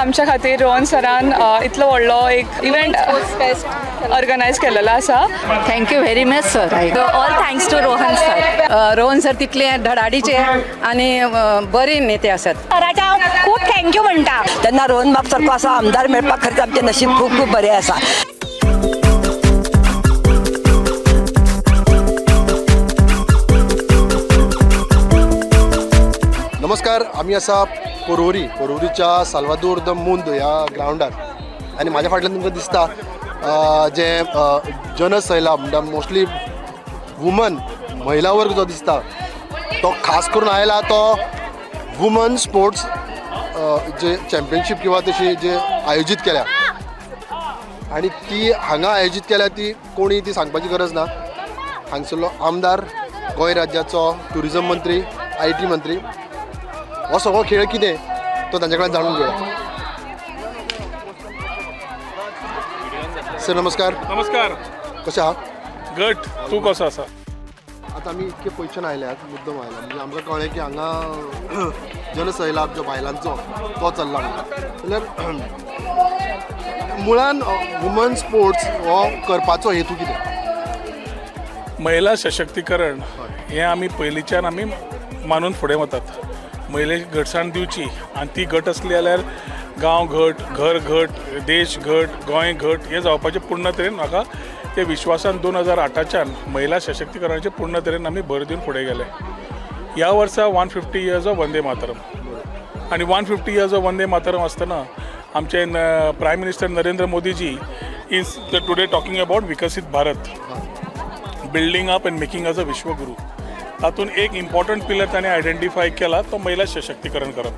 आमच्या खातीर रोहन सरान इतलो व्हडलो एक इव्हेंट फेस्ट ऑर्गनायज केलेलो आसा. Thank you very much sir. All thanks to Rohan sir. Rohan sir तितले धडाडीचे आनी बरे नेते आसात. सराच्या हांव खूब thank you म्हणटा. तेन्ना रोहन बाब सारको असो आमदार मेळपाक खरेंच आमचें नशीब खूब खूब बरें आसा. नमस्कार, आमी आसा पोरवरी, पोरवरीच्या साल्वादोर the मुंद ह्या ग्रावंडार आनी म्हाज्या फाटल्यान तुमकां दिसता जे जनसैलाब म्हणटा, मोस्टली वुमन, महिला वर्ग जो दिसता तो खास करून आयला तो वुमन स्पोर्ट्स जे चॅम्पियनशीप किंवा तशी जे आयोजीत केल्या आनी ती हांगा आयोजीत केल्या ती कोणी ती सांगपाची गरज ना. हांगसरलो आमदार, गोंय राज्याचो ट्युरिजम मंत्री, IT मंत्री, हो सगळो खेळ कितें तो तांचे कडेन जाणून घेवया. सर नमस्कार. नमस्कार. कशें आहा? घट, तूं कसो आसा? आतां आमी इतके पयच्यान आयल्यात, मुद्दम आयल्या म्हणजे आमकां कळ्ळें की हांगा जनसैलाब जो बायलांचो तो चल्ला म्हणून. जाल्यार मुळान वुमन स्पोर्ट्स हो करपाचो हेतू कितें? महिला सशक्तीकरण हें आमी पयलींच्यान आमी मानून फुडें वतात. महिलेक घटसाण दिवची आनी ती घट आसली जाल्यार गांव घट, घर घट, देश घट, गोंय घट हें जावपाचें पूर्ण तरेन म्हाका ते विश्वासान 2008च्यान महिला सशक्तीकरणाचें पूर्ण तरेन आमी भर दिवन फुडें गेले. ह्या वर्सा 150 years of Vande Mataram आनी 150 years of Vande Mataram आसतना आमचे prime minister Narendra Modiji is today talking about Viksit Bharat, building up and making us a विश्वगुरू. तातूंत एक इम्पॉर्टंट पिलर ताणें आयडेंटिफाय केला तो महिला सशक्तीकरण करप.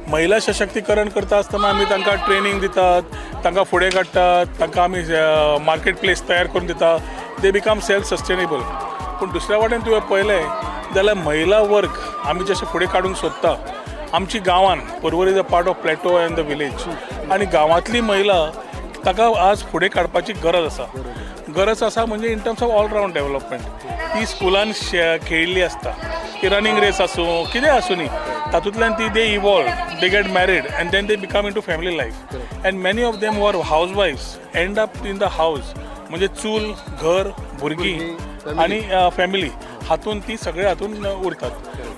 महिला सशक्तीकरण करता आसतना आमी तांकां ट्रेनींग दितात, तांकां फुडें काडटात, तांकां आमी मार्केट प्लेस तयार करून दिता. They become self sustainable. पूण दुसऱ्या वाटेन तुवें पळयलें जाल्यार महिला वर्ग आमी जशें फुडें काडूंक सोदता, आमची गांवान Porvorim is a part of plateau and the village आनी गांवांतली महिला ताका आज फुडें काडपाची गरज आसा. गरज आसा म्हणजे in terms of all round development. ती स्कुलान खेळिल्ली आसता, ती रनींग रेस आसूं कितें आसूं न्ही, तातूंतल्यान ती they evolve, they get married and then they become into family life and many of them are house wives end up in the house. म्हणजे चूल, घर, भुरगीं आनी फॅमिली हातून ती सगळे हातून उरतात.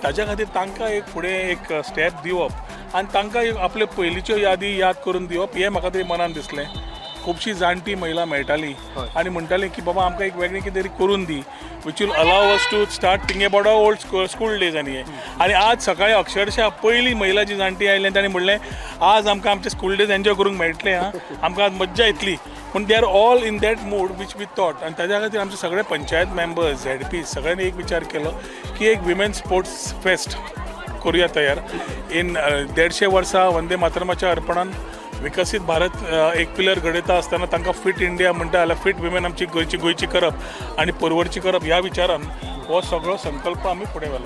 ताच्या खातीर तांकां एक फुडें एक स्टेप दिवप आनी तांकां एक आपल्यो पयलींच्यो यादी याद करून दिवप हें म्हाका तरी मनान दिसलें. खुबशीं जाणटी महिला मेळटाली आनी म्हणटाली की बाबा आमकां एक वेगळें कितें तरी करून दी which will allow us to start thinking about our old school days. आनी हें आनी आज सकाळी अक्षरशा पयली महिला जी जाणटी आयली आनी ताणें म्हणलें आज आमकां आमचे स्कूल डेज एन्जॉय करूंक मेळटले आं, आमकां आज मज्जा येतली. पूण they are all in that mood which we thought. आनी ताज्या खातीर आमचे सगळे पंचायत मेंबर्स, झेडपी सगळ्यांनी एक विचार केलो की एक विमेन स्पोर्ट्स फेस्ट करुया तयार. इन 150 वर्सां वंदे मातरमाच्या अर्पणान विकसीत भारत एक पिलर घडयता आसतना तांकां फिट इंडिया म्हणटा जाल्यार फिट विमेन आमची गोंयची गोंयची करप आनी परवरची करप ह्या विचारान हो सगळो संकल्प आमी फुडें व्हेलो.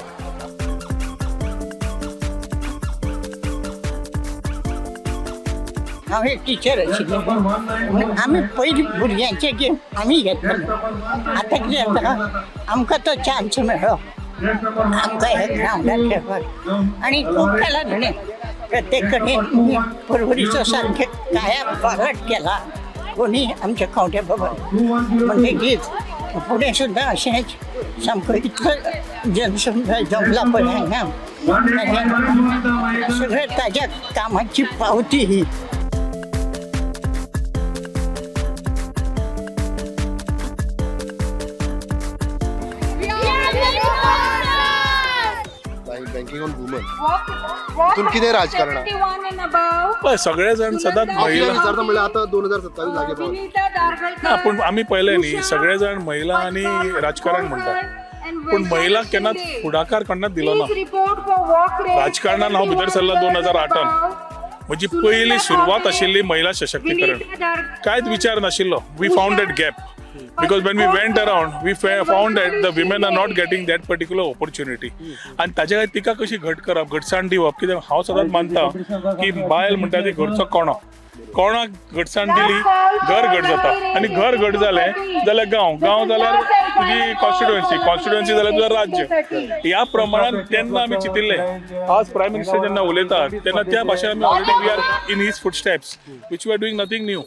हांव एक टिचर आशिल्लें म्हणून आमी पयलीं भुरग्यांचे गेम आमी घेतलेले. आतां कितें जाता, आमकां तो चान्स मेळ्ळो आमकां ह्या ग्रावंडार खेळपाक आनी खूब खेळा ताणें प्रत्येक कडेन. पर्वरीचो सारकें काया पालट केला कोणी आमच्या खंवटे बाबा म्हणटकीच फुडें सुद्दां अशेंच सामको इतलो जनसमुदाय जमला पळय हांगा, सगळें ताज्या कामाची पावती ही. बँकिंग ऑन वुमन तितून कितें राजकारण आहा? पळय सगळे जाण सदांच महिला विचारता म्हणल्यार आतां 2027 लागीं पावले. ना, पूण आमी पळयलें न्ही, सगळे जाण महिला आनी राजकारण म्हणटा, पूण महिला केन्नाच फुडाकार केन्नाच दिलो ना. राजकारणान हांव भितर सरलो 2008, म्हजी पयली सुरवात आशिल्ली महिला सशक्तीकरण. कांयच विचार नाशिल्लो. We found that gap because when we went around we found that the women are not getting that particular opportunity. आनी ताच्या खातीर तिका कशी घट करप, घटसाण दिवप, कित्याक हांव सदांच मानता की बायल म्हणटा ती घरचो कणो. कोणाक घटसाण दिली, घर घट जाता आनी घर घट जालें जाल्यार गांव, गांव जाल्यार तुजी कॉन्स्टिट्युएन्सी, कॉन्स्टिट्युएन्सी जाल्यार तुजें राज्य. ह्या प्रमाणान तेन्ना आमी चिंतिल्लें. आज प्रायम मिनिस्टर जेन्ना उलयता तेन्ना त्या भाशेन आमी already we are in his footsteps, which we are doing nothing new.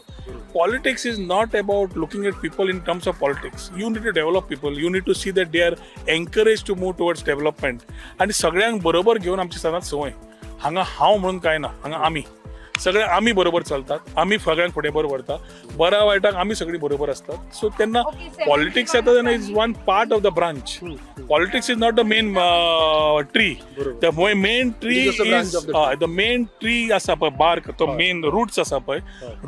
Politics is not about looking at people in terms of politics. You need to develop people. You need to see that they are encouraged to move towards development. आनी सगळ्यांक बरोबर घेवन आमची सदांच संवय. हांगा हांव म्हणून कांय ना, हांगा आमी सगळे आमी बरोबर चलतात, आमी सगळ्यांक फुडें बरोबर व्हरता, बऱ्या वायटाक आमी सगळीं बरोबर आसतात. सो तेन्ना पॉलिटिक्स येता तेन्ना is one part of the branch. Politics is not the main tree. The main tree It is just a branch is of the tree. The main tree आसा पळय, बार्क, तो मेन रुट्स आसा पळय,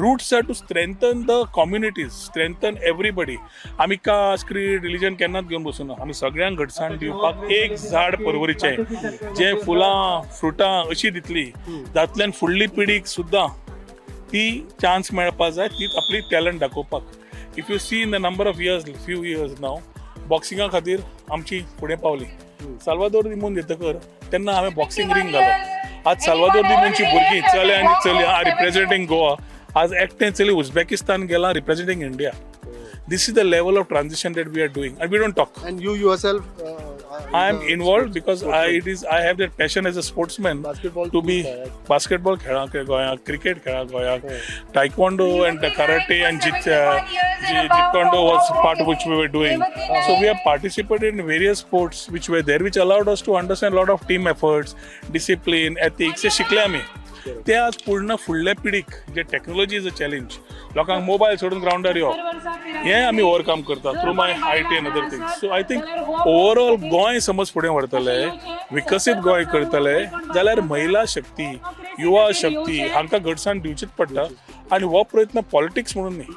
roots are to strengthen the communities, strengthen everybody. आमी caste, creed, religion केन्नाच घेवन बसूना. आमी सगळ्यांक घटसाण दिवपाक एक झाड परवरीचें जें फुलां फ्रुटां अशीं दितली, जातल्यान फुडली पिढीक सुद्दां ती चान्स मेळपा जाय, तीच आपली टॅलंट दाखोवपाक. If you see in the number of years, few years now, बॉक्सिंगा खातीर आमची फुडें पावली. साल्वादोर दिमून येतकर तेन्ना हांवें बॉक्सिंग रिंग घालो. आज साल्वादोर दिमूनची भुरगीं चले आनी चली are representing Goa. आज एकटें चली उझबेकिस्तान गेलां representing India. This is the level of transition that we are doing, and we don't talk. And you yourself I am involved because I have that passion as a sportsman Basketball to be too, basketball खेळा गोंयाक, cricket खेळा गोंयाक, taekwondo and karate and jeet kune do was part which we were doing. So we have participated in various sports which were there, which allowed us to understand lot of team efforts, discipline, ethics. हे शिकले आमी. ते आज पूर्ण फुडल्या पिढीक जे technology is a challenge, लोकांक mobile सोडून ग्रावंडार येवप हें आमी ओवरकम करता through my IT and other things. So I think overall Goa समज फुडें व्हरतले, विकसीत गोंय करतले जाल्यार महिला शक्ती, युवा शक्ती हांकां घटसाण दिवचीच पडटा. आनी हो प्रयत्न पॉलिटिक्स म्हणून न्ही,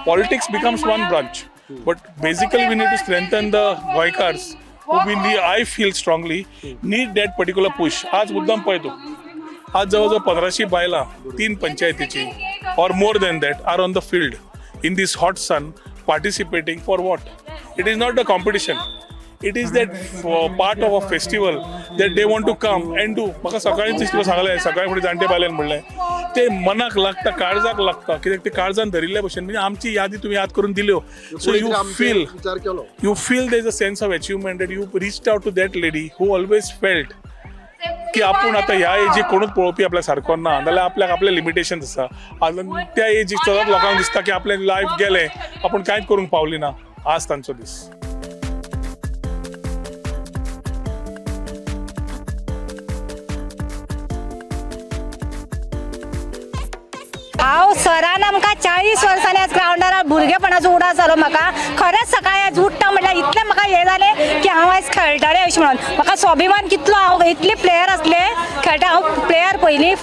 politics becomes one branch, but basically we need to strengthen the Goenkars who been the, I feel strongly, need that particular push. आज मुद्दाम पळय तूं, आज जवळ जवळ 1500 बायलां तीन पंचायतीची or more than that are on the field in this hot sun participating for what? It is not the competition, it is that part of a festival that they want to come and do. म्हाका सकाळींच तुका सांगलें, सकाळी फुडें जाणटे बायलेन म्हणलें, ते मनाक लागता, काळजाक लागता, कित्याक ते काळजान धरिल्ले भशेन. म्हणजे आमची यादी तुमी याद करून दिल्यो, सो you feel विचार केलो. You feel there is a sense of achievement that you reached out to that lady who always felt की आपूण आतां ह्या एजीक कोणूच पळोवपी आपल्या सारको ना, जाल्यार आपल्याक आपले लिमिटेशन्स आसा. आनी त्या एजीक सदांच लोकांक दिसता की आपलें लायफ गेलें, आपूण कांयच करूंक पावली ना. आज तांचो दीस. हांव सरान आमकां 40 वर्सांनी आज ग्रावंडार भुरगेपणाचो उडास जालो म्हाका. खरेंच सकाळी आयज उठ्ठा म्हटल्यार इतलें म्हाका हें जालें की हांव आयज खेळटलें अशें म्हणून. म्हाका स्वाभिमान कितलो, हांव इतले प्लेयर आसले खेळटा. हांव प्लेयर पयलीं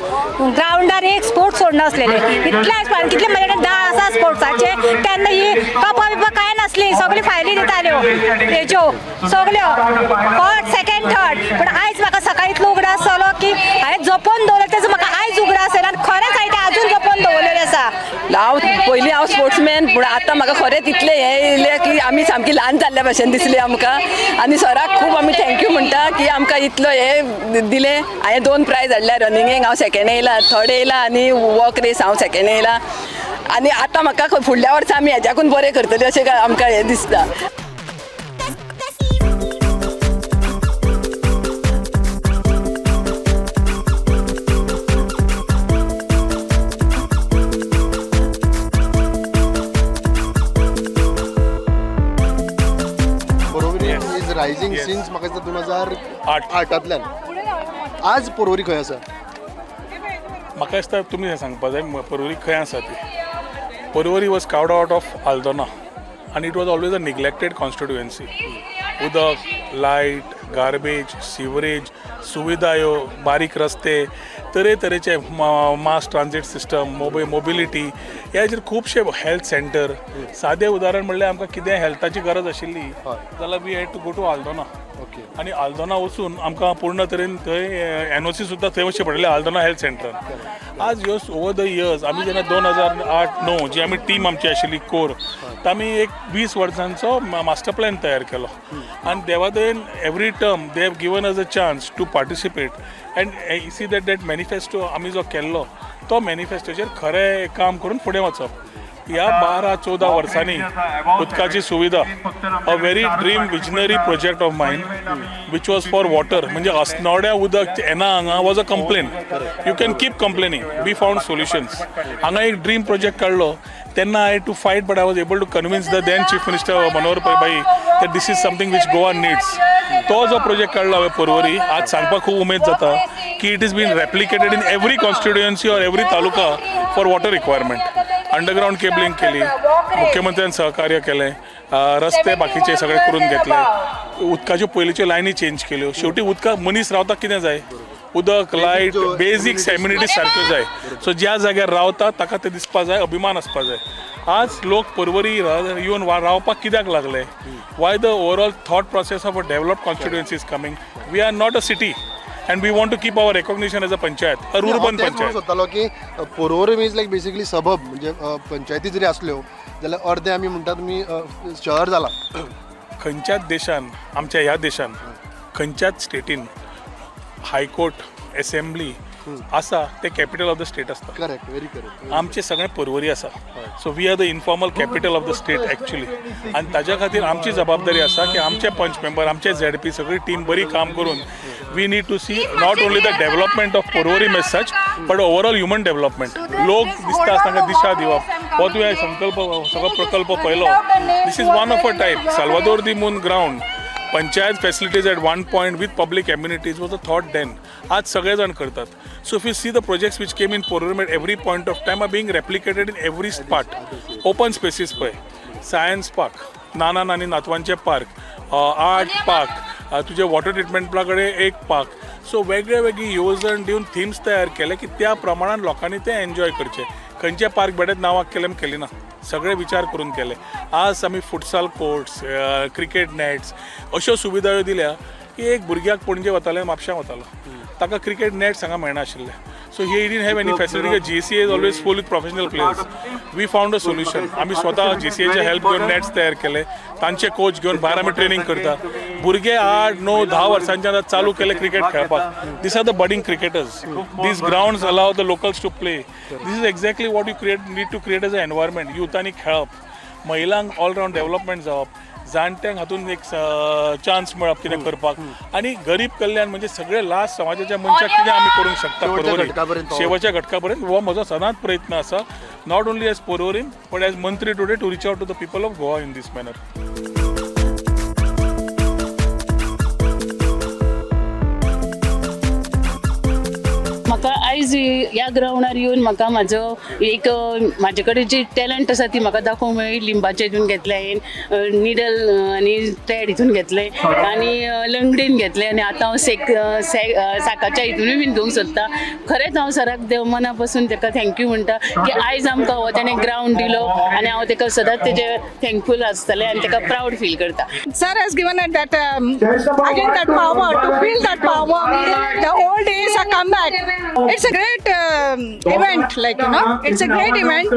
ग्रावंडार एक स्पोर्ट्स सोडनासलेले. इतलें आयज कितले म्हजे कडेन दाळ आसा स्पोर्ट्साचे. तेन्ना ही कपां बिपां कांय नासली, सगळी फायली दिताल्यो हेच्यो सगल्यो, फर्स्ट सेकेंड थर्ड. पूण आयज म्हाका सकाळी इतलो उगडास जालो की हांवें जपोवन दवरलें तेजो म्हाका आयज उगडास येयला आनी खरेंच हांवें तें आजून जपोवन दवरलेलें आसा. हांव पयलीं हांव स्पोर्ट्समॅन, पूण आतां म्हाका खरेंच इतलें हें येयलें की आमी सामकी ल्हान जाल्ल्या भशेन दिसलें आमकां. आनी सराक खूब आमी thank you म्हणटा की आमकां इतलो हें दिलें. हांवें 2 प्रायज हाडल्या रनिंगेक, हांव सेकेंड येयला, थर्ड येयला आनी वॉक रेस हांव सेकेंड येयला. आनी आतां म्हाका फुडल्या वर्सा आमी हेज्याकून बरें करतले अशें आमकां हें दिसता. Porvorim is rising since म्हाका दिसता 2008 आठांतल्यान. आज पोरवरी खंय आसा? म्हाका दिसता तुमी हें सांगपा जाय पोरवरी खंय आसा ती. Porvorim was carved out of Aldona आनी it was always a neglected constituency. उदक, लायट, गार्बेज, सिवरेज सुविधायो, बारीक रस्ते, तरेतरेचे मास ट्रान्जीट सिस्टम, मोबिलिटी, ह्या हेजेर खुबशे हेल्थ सेंटर. सादें उदाहरण म्हणल्यार आमकां कितें हेल्थाची गरज आशिल्ली जाल्यार we had to go to Aldona. आनी आल्दोना वचून आमकां पूर्ण तरेन थंय एनओसी सुद्दां थंय वचचें पडलें आल्दोना हेल्थ सेंटरान. आज years over the years आमी जेन्ना 2008-9 जी आमी टीम आमची आशिल्ली कोर, आमी एक 20 वर्सांचो मास्टर प्लॅन तयार केलो. आनी देवादयेन every term they have given us a chance to participate and see that that manifesto आमी जो केल्लो तो मॅनिफेस्टोचेर खरें काम करून फुडें वचप. ह्या 12-14 वर्सांनी उदकाची सुविधा, a very dream visionary project of mine which was for water, म्हणजे अस्नोड्या उदक येना हांगा was a complain. You can keep complaining, we found solutions. हांगा एक ड्रीम प्रोजेक्ट काडलो तेन्ना I to fight, but I was able to convince the then chief minister Manohar भाई that this is something which Goa needs. तो जो project काडलो हांवें पर्वरी, आज सांगपाक खूब उमेद जाता की it is been replicated in every constituency or every taluka for water requirement. Underground cabling केली, मुख्यमंत्र्यान सहकार्य केलें, रस्ते बाकीचे सगळे करून घेतले, उदकाच्यो पयलींच्यो लायनी चेंज केल्यो. शेवटी उदकाक मनीस रावता कितें जाय? उदक, लायट, बेजीक एम्युनिटीज सारक्यो जाय. सो ज्या जाग्यार रावता ताका तें दिसपा जाय, अभिमान आसपा जाय. आज लोक पर्वरी येवन रावपाक कित्याक लागले? Why the overall thought process of a developed constituency is coming? We are not a city and we want to keep our recognition as a panchayat, a rurban तेच म्हणूंक पंचायत. सोदतालो की Porvorim is like basically suburb, म्हणजे पंचायती जरी असल्यो जाल्यार अर्दे आमी म्हणटा तुमी शहर जाला. खंयच्याच देशान, आमच्या ह्या देशान खंयच्याच स्टेटीन हायकोर्ट, एसेंब्ली आसा ते कॅपिटल ऑफ the state आसता. Correct, very correct. आमचे सगळे पर्वरी आसा, so we are the informal capital of the state actually. आनी ताज्या खातीर आमची जबाबदारी आसा की आमचे पंच मेंबर, आमचे झेडपी, सगळी टीम बरी काम करून we need to see not only the development of Porvorim as such but overall human development. लोक दिसता आसतना दिशा दिवप हो तुवें संकल्प सगळो प्रकल्प पळयलो, this is one of a type. Salvador de Mund ground, panchayat facilities at one point with public amenities was a thought then. आज सगळे जाण करतात. So if you see, the projects which came in Porvorim at every point of time are being replicated in every spot. Open spaces पळय, science park, नाना नानी नातवांचे park, art park, तुजे water treatment Plantae कडेन एक park. So वेगळे वेगळी येवजण दिवन themes तयार केले की त्या प्रमाणान लोकांनी ते एन्जॉय करचे. खंयचे पार्क बेडेत नांवाक केले केले ना, सगळे विचार करून केले. आज आमी फुटसाल कोर्ट्स, क्रिकेट नॅट्स अश्यो सुविधायो दिल्या की एक भुरग्याक पणजे वताले, म्हापश्यां वतालो, ताका क्रिकेट नॅट्स हांगा मेळनाशिल्ले. So he didn't have any facility. JCA is always full with professional players. We found a solution. आमी स्वता जीसीएचे हेल्प घेवन नॅट्स तयार केले, तांचे कोच घेवन भायर आमी ट्रेनींग करता. भुरगे 8, 9, 10 वर्सांच्यान आतां चालू केले क्रिकेट खेळपाक. These are the budding cricketers. These grounds allow the locals to play. This is exactly what you create need to create as a environment. युथांनी खेळप, महिलांक ऑलरावंड डेव्हलपमेंट जावप, जाणट्यांक हातून एक चान्स मेळप कितें करपाक, आनी गरीब कल्याण, म्हणजे सगळे लास्ट समाजाच्या मनशाक कितें आमी करूंक शकता शेवटच्या पर्वरी घटकापर्यंत पावप. शेवटच्या घटकापर्यंत, हो म्हजो सदांच प्रयत्न आसा, not only as Porvorim but as मंत्री today, to reach out to the people of Goa in this manner. म्हाका आयज ह्या ग्रावंडार येवन म्हाका म्हाजो एक म्हाजे कडेन जी टॅलंट आसा ती म्हाका दाखोवंक मेळ्ळी. लिंबाचे हितून घेतले हांवें, निडल आनी थ्रेड हितून घेतले आनी लंगडीन घेतले आनी आतां हांव सेक साकाच्या हितूनय बीन घेवंक सोदता. खरेंच हांव सराक देव मना पासून ताका thank you म्हणटा की आयज आमकां हो ताणें ग्रावंड दिलो आनी हांव ताका सदांच तेजे थँकफूल आसतलें आनी ताका प्रावड फील करता. Sir has given us that again that power to feel that power. The old days are come back. It's a great event, like it's a great event.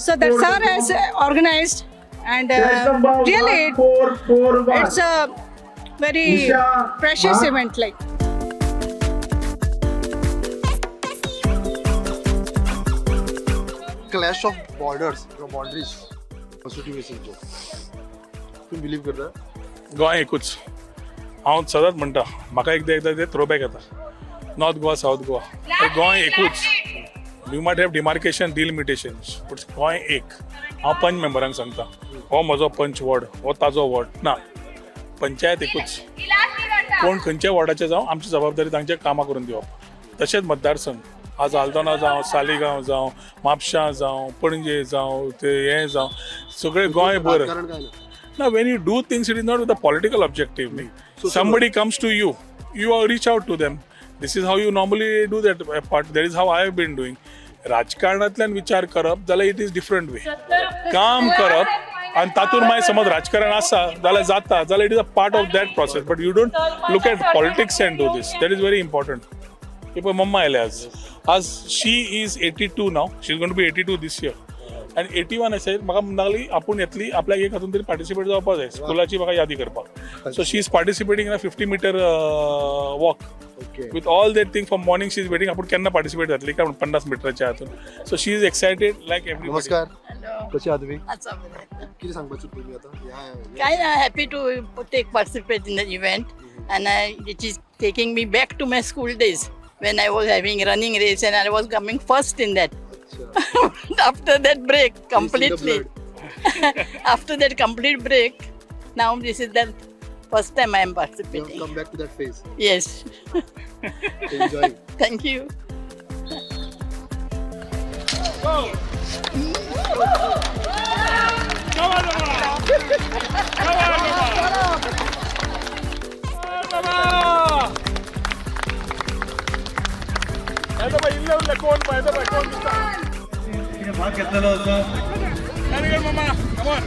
So that sir has organized, and really, it's a very precious event, like. Clash of borders किंवा boundaries कॉन्स्टिट्युएन्सीच्यो तुम्ही believe करता? गोंय एकूच. हांव सदांच म्हणटा, म्हाका एकदां एकदां ते थ्रोबॅक येता, नॉर्थ गोवा, सावथ गोवा, हे गोंय एकूच. We might have demarcation, delimitation, but Goa एक. हांव पंच मेंबरांक सांगता, हो म्हजो पंच वॉर्ड, हो ताजो वॉर्ड ना, पंचायत एकूच. कोण खंयच्या वॉर्डाचे जावं, आमची जबाबदारी तांचे कामां करून दिवप. तशेंच मतदारसंघ आज आल्दोना जावं, सालिगांव जावं, म्हापशां जावं, पणजे जावं, ते हें जावं, सगळें गोंयभर. राजकारण काय ना. Now, when you do things, it is not with a political objective. Somebody comes to you, you are reach out to them. This is how you normally do that part. That is how I have been doing. राजकारणातल्यान विचार करप जाल्यार it is different वे. काम करप आनी तातूंत मागीर समज राजकारण आसा जाल्यार जाता, जाल्यार it is a part of that process, but you don't look at politics and do this. That is very important. ही पळय मम्मा आयल्या आज. आज she is 82 now. She is gonna be 82 this year. आनी 81 आसा. म्हाका म्हणटा लागली आपूण येतली, आपल्याक एक हातून तरी पार्टिसिपेट जावपाक जाय स्कुलाची म्हाका यादी करपाक. So she is participating in a 50 meter walk with all that thing. From morning she is waiting, आपूण केन्ना पार्टिसिपेट जातली काय म्हणून 50 मिटराच्या हातून. So she is excited like every नमस्कार, कशी आहात तुम्ही? आसा बरें. कितें सांगपाक सोदता तुमी आतां ह्या काय ना, happy to take participate in the event and it is taking me back to my school days when I was having running race and I was coming first in that. After that break completely, after that complete break, now this is the first time I am participating. Come back to that phase. Yes. Enjoy. Thank you. Come on, come on, come on. येता बाय, इल्ले उरले कोण पळय, येता बाय कोण दिसता. भाग घेतलेलो आसा. Very good, mama. Come on.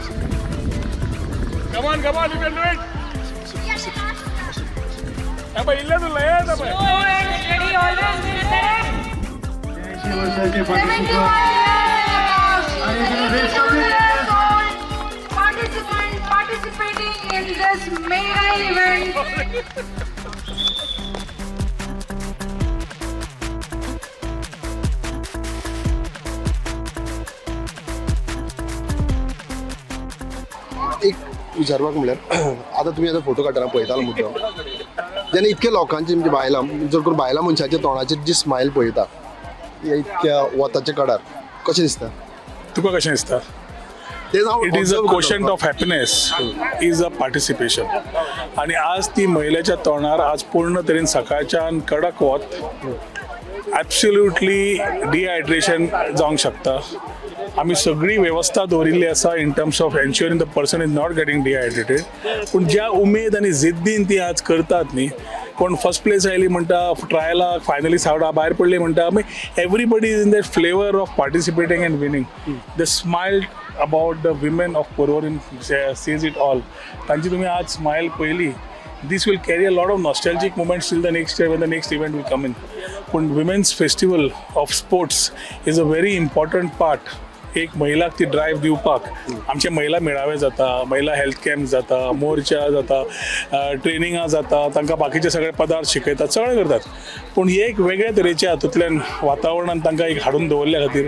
Come on, come on, you can do it. हे बाय, इल्ले उरले, येता बाय. 80 वर्षाचे पार्टिसिपंट आणि race complete. Participant participating in this mega event. एक विचारपाक म्हणल्यार, आतां तुमी आतां फोटो काडटना पळयतालो मुद्दम, जेन्ना इतके लोकांची, म्हणजे बायलां, जर करून बायलां मनशाच्या तोंडाचेर जी स्मायल पळयता ह्या इतक्या वताच्या कडार, कशें दिसता? तुका कशें दिसता? तेच हांव It is a observe quotient करता. Of happiness is a participation. आणि आज ती महिलेच्या तोंडार आज पूर्ण तरेन सकाळच्यान कडक वत, ॲब्सोल्युटली डिहायड्रेशन जावंक शकता. आमी सगळी वेवस्था दवरिल्ली आसा in terms of ensuring the person is not getting dehydrated. पूण ज्या उमेद आनी जिद्दीन ती आज करतात न्ही, कोण फर्स्ट प्लेस आयली म्हणटा, ट्रायलाक फायनली सावडा भायर पडली म्हणटा, मागीर everybody is in that flavour of participating and winning. The smile about the women of Porvorim says it all. तांची तुमी आज स्मायल पळयली, this will carry a lot of nostalgic moments till the next year when the next event will come in. पूण women's festival of sports is a very important part. एक महिलाक ती drive दिवपाक आमचे महिला मेळावे जाता, महिला हेल्थ कॅम्प जाता, मोर्चा जाता, ट्रेनिंगां जाता, तांकां बाकीचे सगळे पदार्थ शिकयतात, सगळें करतात. पूण ही एक वेगळ्या तरेच्या हातूंतल्यान वातावरणान तांकां एक हाडून दवरल्या खातीर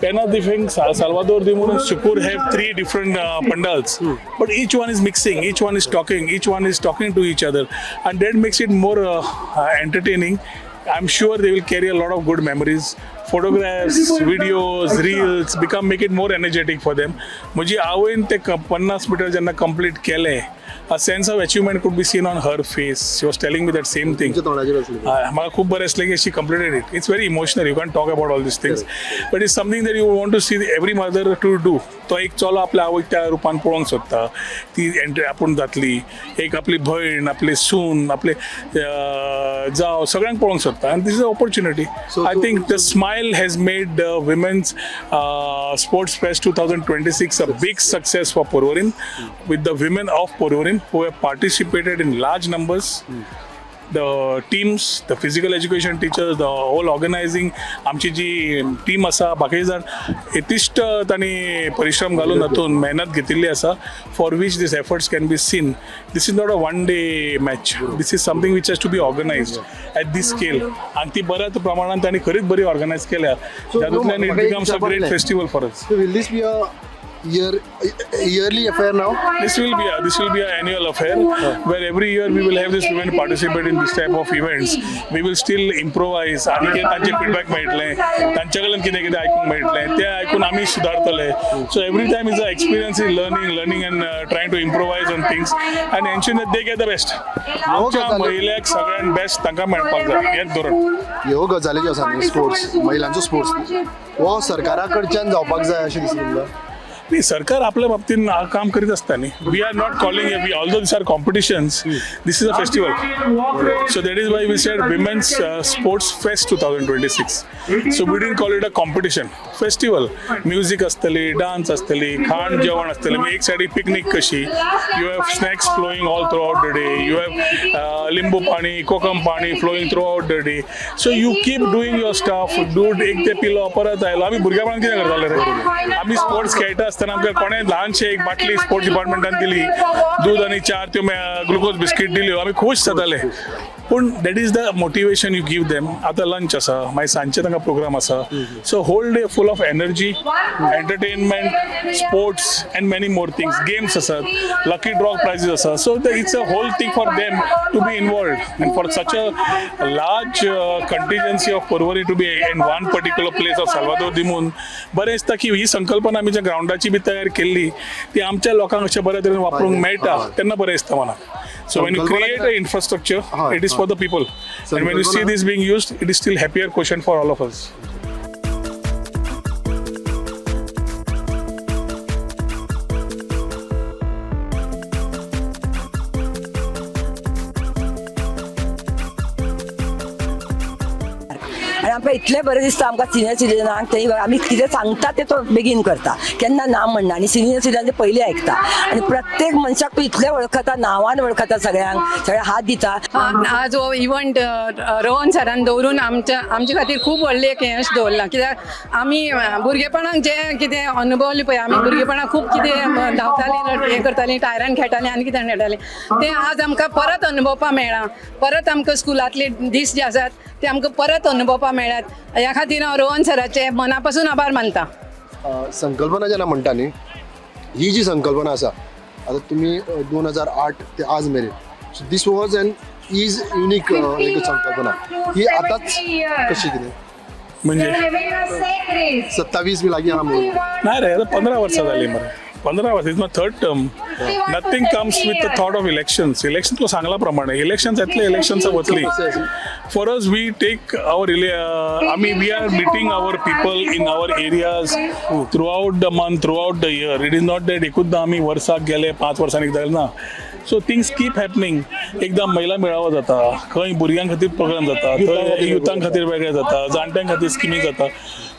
Pena de Salvador de Munda, Sukur have three different pandals, but each one is mixing, each one is talking, each one is talking to each other, and that makes it more entertaining. I'm sure they will carry a lot of good memories. Photographs, videos, reels become make it more energetic for them. म्हजी आवयन ते 50 metre जेन्ना complete केलें, a sense of achievement could be seen on her face. She was telling me that same thing. तुमच्या तोंडाचेर आसलें. म्हाका खूब बरें आसलें की she completed it. It's very emotional, you can talk about all these things, but it's something that you want to see every mother to do. तो एक चलो आपल्या आवयक त्या रुपान पळोवंक सोदता, ती एंट्री आपूण जातली, एक आपली भयण, आपली सून, आपले जाव, सगळ्यांक पळोवंक सोदता आनी this is a opportunity. I think the smile has made the Women's Sports Fest 2026 a big success for Porvorim, with the women of Porvorim who have participated in large numbers, the teams, the physical education teachers, the whole organizing, आमची जी team आसा, बाकी जाण येतिश्ट तांणी परिश्रम घालून हातून मेहनत घेतिल्ली आसा, for which this efforts can be seen. This is not a one day match. This is something which has to be organized at this scale आनी ती बऱ्याच प्रमाणान तांणी खरीच बरी ऑर्गनायज केल्या, जातूंतल्यान it becomes a great festival for us. Will this be a yearly affair now? This will be an annual affair where every year we will have this women participate in this type of events. We will still improvise आणि कितें तांचे feedback मेळटलें, तांचे कडल्यान कितें कितें आयकूंक मेळटलें, तें आयकून आमी सुदारतले. So every time is a experience is learning, learning and trying to improvise on things and ensure that they get the best. आमच्या महिलाक सगळ्यात बेस्ट तांकां मेळपाक जाय हें धोरण. ह्यो गजाली ज्यो आसा न्ही, स्पोर्ट्स, महिलांचो स्पोर्ट्स हो सरकारा कडच्यान जावपाक जाय अशें दिसता तुमकां? न्ही, सरकार आपल्या बाबतीन काम करीत आसता न्ही. We are not calling, we although this are competitions, this is a festival, so that is why we said Women's Sports Fest 2026. So we didn't call it a competition, festival. Music आसतली, dance आसतली, खाण जेवण आसतलें. एक सायडीक picnic कशी, you have snacks flowing all throughout the day, you have लिंबू पाणी, कोकम पाणी flowing throughout the day. So you keep doing your stuff. दूद एक ते पिलो, परत आयलो. आमी भुरगेपणान कितें करताले रे? आमी स्पोर्ट्स खेळटा आसतना आमकां कोणें ल्हानशें एक बाटली स्पोर्ट्स डिपार्टमेंटान दिली, दूद आनी चार त्यो ग्लुकोज बिस्कीट दिल्यो, आमी खूश जाताले. पूण that is the motivation you give them. आतां लंच आसा, मागीर सांजचे तांकां प्रोग्राम आसा. So whole day full of energy, entertainment, sports and many more things. Games आसात, लकी ड्रॉ प्रायजीस आसा. So it's a whole thing for them to be involved and for such a large contingency of Porvorim to be in one particular place of Salvador de Mund. बरें दिसता की ही संकल्पना आमी ज्या ग्रावंडाची बी तयार केल्ली, ती आमच्या लोकांक अशें बऱ्या तरेन वापरूंक मेळटा तेन्ना बरें दिसता मनाक. So when you create a infrastructure, it is for the people, and when you see this being used, it is still happier question for all of us. आनी आमकां इतलें बरें दिसता. आमकां सिनियर सिटीजनांक ते आमी कितें सांगता ते तो बेगीन करता, केन्ना ना म्हणना. आनी सिनियर सिटीजन ते पयलीं आयकता आनी प्रत्येक मनशाक तो इतलें वळखता, नांवान वळखता सगळ्यांक, सगळ्यांक हात दिता. आज हो इव्हंट रोहन सरान दवरून आमच्या आमचे खातीर खूब व्हडलें एक हें अशें दवरलां, कित्याक आमी भुरगेपणाक जें कितें अनुभवलें पळय, आमी भुरगेपणाक खूब कितें धांवतालीं, हें करतालीं, टायरान खेळटालीं आनी कितें खेळटालीं, तें आज आमकां परत अनुभवपाक मेळ्ळां. परत आमकां स्कुलांतले दीस जे आसात ते आमकां परत अनुभवपाक मेळ्ळ्यात. ह्या खातीर हांव रोहन सराचे मना पासून आभार मानता. संकल्पना जेन्ना म्हणटा न्ही, ही जी संकल्पना आसा, आतां तुमी 2008 ते आज मेरेन, so this was and is unique एक संकल्पना. ही आतांच कशी कितें? म्हणजे? 27 बी लागीं आहा म्हणून. नाही रे, आता 15 वर्सां जालीं मरे, 15 वर्सां. It's my third term. Nothing comes with the thought of elections. Election तुका सांगला प्रमाणे इलेक्शन्स येतले, इलेक्शन्स वतली. For us, we take our, आमी we are meeting our people in our areas throughout the month, throughout the year. It is not that एकूचदा आमी वर्साक गेले, 5 वर्सांनी एकदां ना. So things keep happening. एकदां महिला मेळावो जाता, खंय भुरग्यां खातीर प्रोग्राम जाता, थंय युथां खातीर वेगळे जाता, जाणट्यां खातीर स्किमी जाता.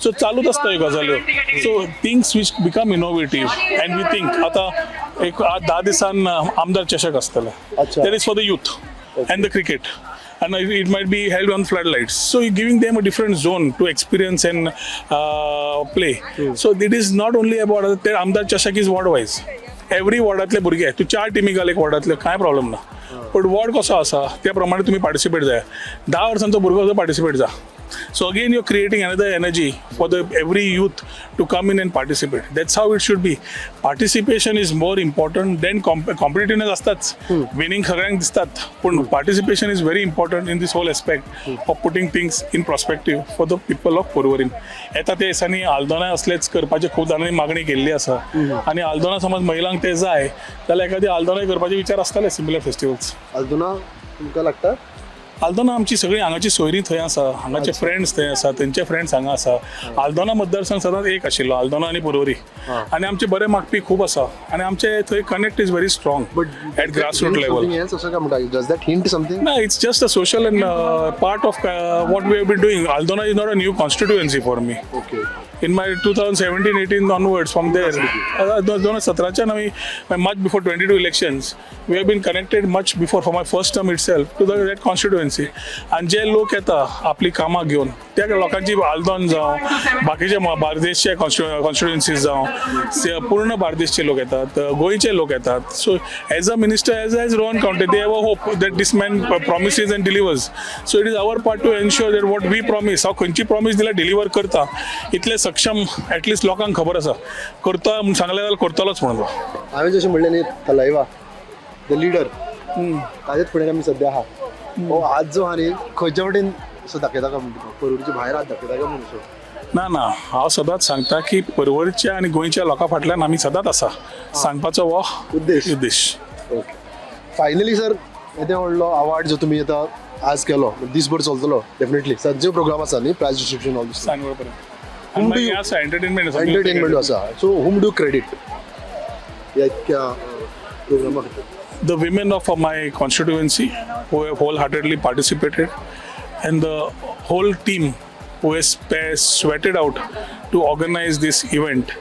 सो चालूच आसता ह्यो गजाल्यो. So things which become innovative and we think, आतां एक 10 दिसान आमदार चषक आसतलें. That is for the youth and the cricket, and it might be held on floodlights. So you're giving them a different zone to experience and play. So it is not only about ते आमदार चषक is ward wise. Every वॉर्डांतले भुरगे, तूं चार टिमी घाल एक वॉर्डांतले, कांय प्रॉब्लम ना. पण वॉर्ड कसो आसा त्या प्रमाणे तुमी पार्टिसिपेट जाय. 10 वर्सांचो भुरगो सुद्दां पार्टिसिपेट जा. So again you are creating another energy for the every youth to come in and participate. That's how it should be. Participation is more important than competitiveness. आसताच, विनींग सगळ्यांक दिसतात, पूण participation is very important in this whole aspect of putting things in perspective for the people of Porvorim. येता त्या दिसांनी आल्दोना असलेच करपाचे खूब जाणांनी मागणी केल्ली आसा आनी आल्दोना समज महिलांक ते जाय जाल्यार एखादी आल्दोनाय करपाचे विचार आसताले, सिमिलर फेस्टिवल्स. आल्दोना तुमकां लागता? आल्दोना आमची सगळी हांगाची सोयरी थंय आसा, हांगाचे फ्रेंड्स थंय आसा, तेंचे फ्रेंड्स हांगा आसा. आल्दोना मतदारसंघ सदांच एक आशिल्लो, आल्दोना आनी पोरवरी, आनी आमचे बरे मागपी खूब आसा आनी आमचे थंय connect is very strong at grassroot level. अशें काय म्हणटा? Does that hint something? ना, it's just a social and part of what we have been doing. Aldona is not a new constituency for me. In my 2017-18 onwards, from there, 2017च्यान आमी, much before 22 elections, we have been connected, much before for my first term itself, to that constituency. आनी जे लोक येता आपली कामां घेवन, त्या लोकांची आल्दोन जावं, बाकीचे बार्देशचे कॉन्स्टिट्युएन्सीज जावं, पूर्ण बार्देशचे लोक येतात, गोंयचे लोक येतात. So as a minister, as Rohan Khaunte, they have a hope that this man promises and delivers. So it is our part to ensure that what we promise, हांव खंयची प्रॉमीस दिल्यार डिलिव्हर करता इतले सक्षम एटलिस्ट लोकांक खबर आसा. करता म्हूण सांगलें जाल्यार करतलोच म्हणून. हांवें जशें म्हणलें न्ही, थलायवा the leader, ताजेच फुडें आमी सद्या आहा. हो आज जो आहा न्ही, खंयच्या वटेन असो दाखयता काय म्हणटा, पर्वरीच्या भायर हात दाखयता काय म्हणून असो? ना ना, हांव सदांच सांगता की पर्वरीच्या आनी गोंयच्या लोकां फाटल्यान आमी सदांच आसा, सांगपाचो हो उद्देश उद्देश. ओके, फायनली सर, येदे व्हडलो अवॉर्ड जो तुमी आतां आज केलो, दीसभर चलतलो डेफिनेटली, सदचे प्रोग्राम आसा न्ही, प्रायज डिस्ट्रिब्युशन ऑल. सांजवेळ पर्यंत. Whom do you- मागीर आसा एंटरटेनमेंट आसा. एंटरटेनमेंट आसा. सो हुम do credit ह्या इतक्या प्रोग्रामा खातीर? The women of my constituency who have wholeheartedly participated and the whole team who has sweated out to organize this event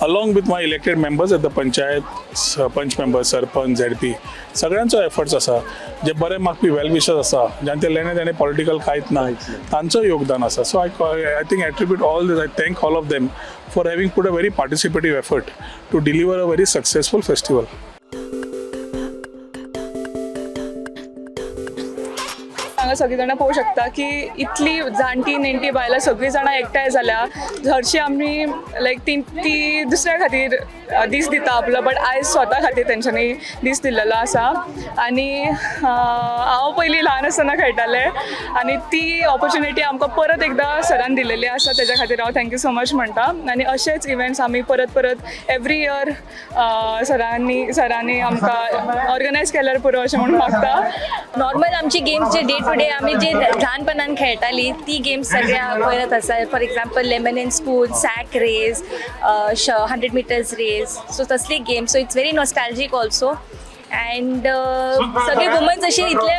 along with my elected members at the panchayat, sarpanch members, sarpanch, ZP, सगळ्यांचो efforts आसा, जे बरे मागपी वेल wishers आसा, जांचे लेणे देणे political कांयच ना, तांचो योगदान आसा. So I think attribute all this, I thank all of them for having put a very participative effort to deliver a very successful festival. हांगा सगळीं जाणां पळोवंक शकता की इतली जाणटी नेणटी बायलां सगळीं जाणां एकठांय जाल्या. हरशीं आमी लायक ती ती दुसऱ्या खातीर दीस दिता आपलो, बट आयज स्वता खातीर तेंच्यांनी दीस दिल्लेलो आसा. आनी हांव पयलीं ल्हान आसतना खेळटालें आनी ती ऑपॉर्चुनिटी आमकां परत एकदां सरान दिलेली आसा, तेज्या खातीर हांव thank you so much म्हणटा. आनी अशेच इवेंट्स आमी परत परत एवरी इयर सरांनी आमकां ऑर्गनायज केल्यार पुरो अशें म्हणून मागता. नॉर्मल आमची गेम्स जे डे टू डे आमी जे ल्हानपणान खेळटाली ती गेम्स सगळ्या परत आसा. For example, lemon and spoon, sack race, 100 meters race, so तसली games. So it's very nostalgic also and सगळे वुमन्स अशी इतले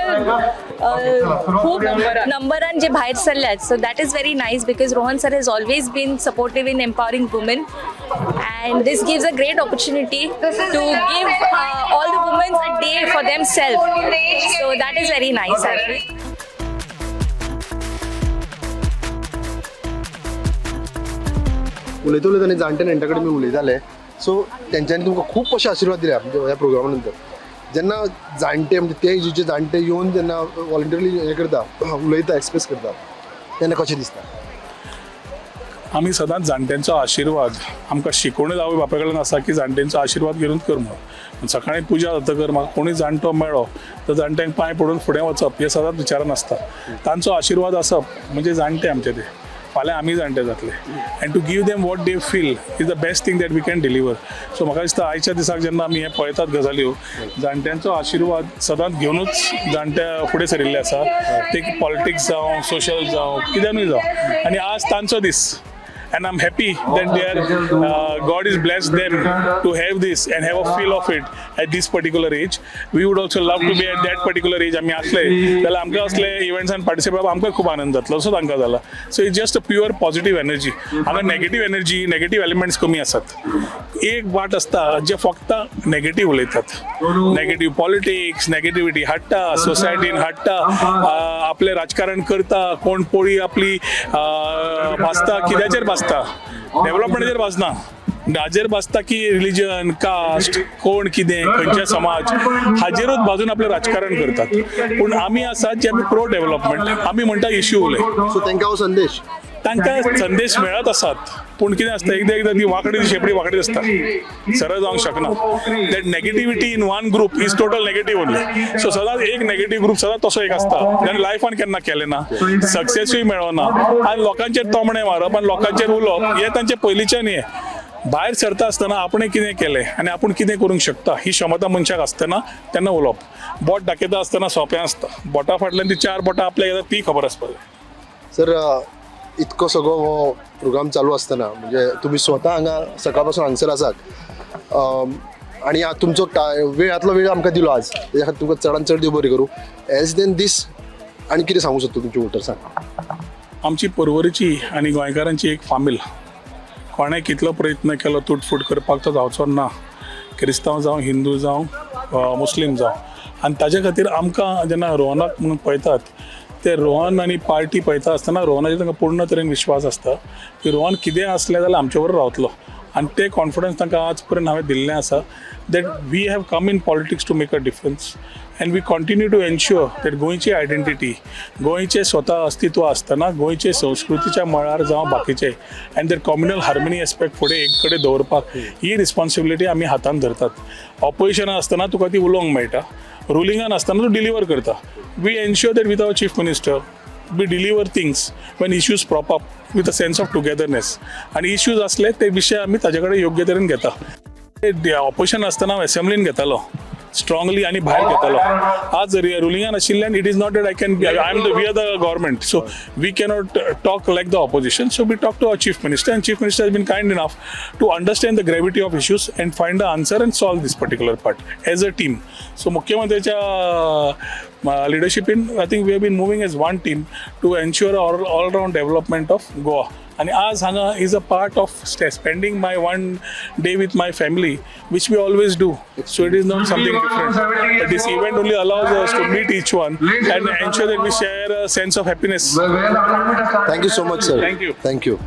खूब नंबरान जे भायर सरल्यात, so that is very nice because Rohan sir has always been supportive in empowering women and this gives a great opportunity to give all the women a day for themselves, so that is very nice actually. उलयता उलयता आनी जाणटे नेणट्या कडेन मी उलयताले, so तेंच्यांनी तुमकां खूब अशे आशिर्वाद दिल्या. म्हणजे ह्या प्रोग्रामा नंतर जेन्ना जाणटे, म्हणजे ते जे जाणटे येवन जेन्ना वॉलंटियरली हें करता, उलयता, एक्सप्रेस करता, तेन्ना कशें दिसता? आमी सदांच जाणट्यांचो आशिर्वाद, आमकां शिकवणूच आवय बापाय कडल्यान आसा की जाणट्यांचो आशिर्वाद घेवन कर म्हणून. सकाळी पुजा जातकर म्हाका कोणूय जाणटो मेळ्ळो तर जाणट्यांक पांय पडून फुडें वचप हें सदांच विचारान आसता. तांचो आशिर्वाद आसप म्हणजे जाणटे आमचे, ते फाल्यां आमी जाणटे जातले and to give them what they feel is the best thing that we can deliver. So म्हाका दिसता आयच्या दिसाक जेन्ना आमी हें पळयतात गजाल्यो, जाणट्यांचो आशिर्वाद सदांच घेवनूच जाणटे फुडें सरिल्ले आसा, ते पॉलिटिक्स जावं, सोशल जावं, कित्यानूय जावं. आनी आज तांचो दीस and I'm happy that they are God is blessed them to have this and have a feel of it at this particular age. We would also love to be at that particular age. आमी असले जाल्यार आमकां असले इव्हेंट्सान participate आमकां खूब आनंद जातलो असो तांकां जाला. So it's just a pure positive energy. हांगा नेगेटीव एनर्जी, नेगेटीव एलिमेंट्स कमी आसात. एक वाट आसता जे फक्त नेगेटीव उलयतात, नेगेटीव पॉलिटिक्स, नेगेटिविटी हाडटा, सोसायटीन हाडटा, आपलें राजकारण करता, कोण पोळी आपली भाजता. कित्याचेर भाजता? डेव्हलपमेंटाचेर भाजना, हाजेर भाजता की रिलिजन, कास्ट, कोण कितें, खंयचे समाज, हाजेरूच भाजून आपलें राजकारण करतात. पूण आमी आसात जे आमी प्रो डेव्हलपमेंट, आमी म्हणटा इश्यू उलय. सो तांकां हो संदेश तांकां संदेश मेळत आसात, पूण कितें आसता, एकदां एकदां ती वांकडी शेपडी वांकडी आसता, सरळ जावंक शकना. That negativity in one group is total negative only. So सदांच एक नेगेटीव ग्रूप सदांच तसो एक आसता, जाणें लायफान केन्ना केलें ना, सक्सेसूय मेळना आनी लोकांचेर तोमणे मारप आनी लोकांचेर उलोवप हें तांचें पयलींच्यान. हें भायर सरता आसतना आपणें कितें केलें आनी आपूण कितें करूंक शकता ही क्षमता मनशाक आसतना तेन्ना उलोवप. बोट दाखयता आसतना सोंपें आसता, बोटा फाटल्यान ती चार बोटां आपल्याक येता ती खबर आसपाक जाय. सर, इतको सगळो हो प्रोग्राम चालू आसतना, म्हणजे तुमी स्वता हांगा सकाळ पासून हांगसर आसात आनी तुमचो वेळांतलो वेळ आमकां दिलो आज, तेज्या खातीर तुमकां चडान चड देव बरें करूं. एज देन दीस आनी कितें सांगूंक सोदता तुमच्या वोटर्सांक? आमची पर्वरीची आनी गोंयकारांची एक फामील. कोणें कितलो प्रयत्न केलो तुटफूट करपाक, तो जावचो ना, क्रिस्तांव जावं, हिंदू जावं, मुस्लीम जावं. आनी ताजे खातीर आमकां जेन्ना रोहनाक म्हणून पळयतात, ते रोहन आनी पार्टी पळयता आसतना रोहनाचेर तांकां पूर्ण तरेन विश्वास आसता की रोहन कितेंय आसलें जाल्यार आमचे बरोबर रावतलो. आनी ते कॉन्फिडन्स तांकां आज पर्यंत हांवें दिल्लें आसा that we have come in politics to make a difference and we continue to ensure that गोंयची आयडेंटिटी, गोंयचें स्वता अस्तित्व आसतना गोंयचे संस्कृतीच्या मळार जावं बाकीचे and that communal harmony aspect फुडें एक कडेन दवरपाक ही रिस्पॉन्सिबिलिटी आमी हातान धरतात. ऑपोजिशनान आसतना तुका ती उलोवंक मेळटा, रुलिंगान आसतना तूं डिलिवर करता. We ensure that with our chief minister we deliver things when issues prop up with a sense of togetherness. आनी इश्यूज आसले ते विशय आमी ताजे कडेन योग्य तरेन घेता. ऑपोजिशन आसतना हांव एसेंब्लीन घेतालो. स्ट्रॉंगली आनी भायर घेतालो. आज रुलिंगान आशिल्ल्यान it is not that I can, I am the, we are the government, so we cannot talk like the opposition. So we talk to our chief minister, and chief minister has been kind enough to understand the gravity of issues and find the answer and solve this particular part as a team. So मुख्यमंत्र्याच्या लिडरशिपीन I think we have been moving as one team to ensure all round development of Goa. आनी आज हांगा is a part of spending my one day with my family, which we always do. So it is not something different, but this event only allows us to meet each one and ensure that we share a sense of happiness. Thank you so much, sir. Thank you. Thank you.